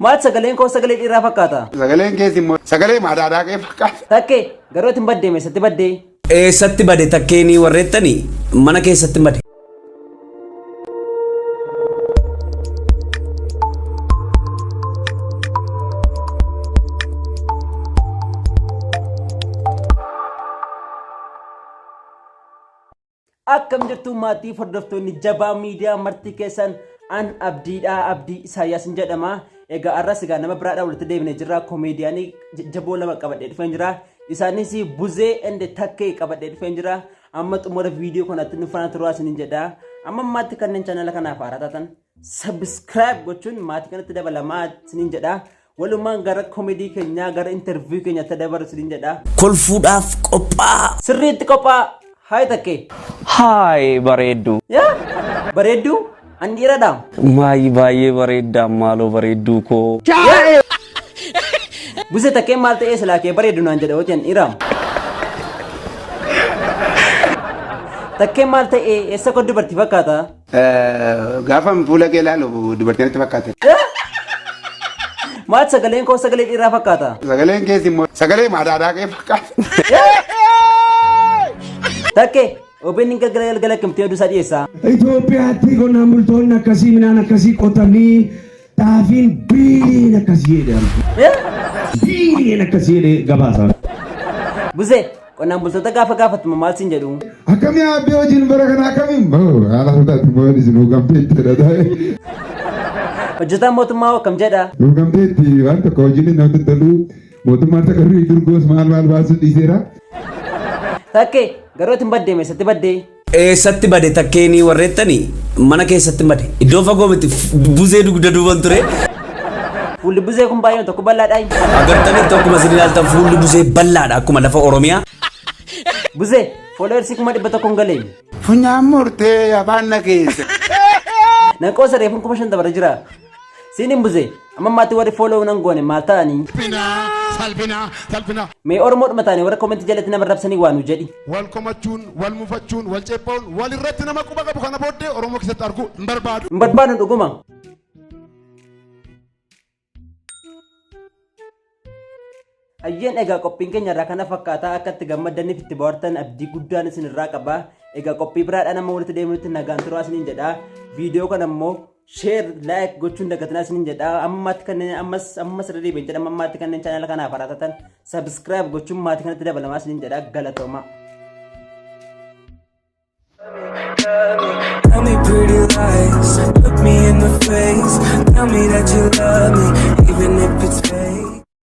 Maal sagaleen koo sagalee dhiiraa fakkaata? Sagaleen kees immoo sagalee maadaadaa kee fakkaata. Takkee garuu ati hin baddeem eessatti baddee? Eessatti bade takkeenii warreettanii mana keessatti bade. Akkam jirtu maatii hordoftoonni jabaa miidiyaa marti keessan an abdiidha abdii Isaayyaas jedhama. Egaa arras egaa nama biraadhaa walitti deebinee jirra. Koomeediyaanii jajjaboo lama qabadhee dhufeen jira. Isaanis Buzee and Takkee qabadhee dhufeen jira. Amma xumura viidiyoo kanatti nu faana turaa isiniin jedha. Amma ammaatti kanneen chaanala kanaaf haaraa taatan subscribe gochuun maatii kanatti dabalamaa isiniin jedha. Walumaan gara komedii keenyaa gara interview keenyaatti dabaru isiniin jedha. Kolfuudhaaf qophaa'aa. Sirriitti qophaa'aa. Haay Takkee. Haay bareedduu. Yaa bareedduu an dhiiradha. Maayi baay'ee bareeddaa maaloo bareedduu koo. Buse Takkeen maal ta'ee silaa kee bareeddu naan jedha hojii an dhiira. Takkeen maal ta'ee eessa koo dubartii fakkaata? Gaafan fuula kee ilaalu dubartii natti fakkaate. Maal sagaleen koo sagalee dhiiraa fakkaata? Sagaleen kees immoo sagalee maadaadaa kee fakkaata. Takkee OBN galgala galgala akkamitti oduu isaa dhiyeessa? Itoophiyaatti qonnaan bultoonni akkasii midhaan akkasii qotanii xaafiin biiliyoona akkasii jedhama. Biiliyoona akkasii jedhee gabaasa. Buzee qonnaan bultoota gaafa gaafattu maal siin jedhu? Akkamii aabbee hojiin bara kana akkamii? Haala sodaatti immoo isin huugamteetti jedha. Hojjetaan mootummaa hoo akkam jedha? Huugamteetti waan tokko hojiin namatti tolu mootummaan takarrii durgoos maal maal baasuu dhiiseera. Takkee garuu ati hin baddeem eessatti baddee? Eessatti bade takkeenii warreettanii mana keessatti bade. Iddoo fagoo miti buzee dugda duuban ture. Fuulli buzee kun baay'ee tokko bal'aadhaa. Agartanitti akkuma isin ilaaltan fuulli buzee bal'aadha akkuma lafa Oromiyaa. Buzee fooloowersii 100,000 hin galee. Funyaan murtee afaan na keessa. Nan qoosa reefuun 5,000 bara jira. Siin hin buzee amma ammaatti warri fooloow nan goone maal ta'anii? Salphina, salphina, salphina. Mee Oromoodhuma taane warra koomentii jalatti nama rabsanii waa nu jedhi. Wal komachuun, wal mufachuun, wal ceepha'uun, wal irratti nama quba qabu kana booddee Oromoo keessatti arguu hin barbaadu. Hin barbaadu dhuguma. Hayyeen egaa qophiin keenya irraa kana fakkaataa akka itti gammaddaniif itti bohaartan abdii guddaan isin irraa qaba. Egaa qophii biraadhaan amma walitti deemnutti nagaan turaa isiniin jedha. Viidiyoo kana immoo share like gochuun dagatinaa isiniin jedha. Ammaatti kanneen ammas ammas irra deebiin jedha ammaatti kanneen chaanala kanaaf haaraa taatan subscribe gochuun maatii kanatti dabalamaa isiniin jedha galatoomaa. Tell me pretty lies, look me in the face. Tell me that you love me.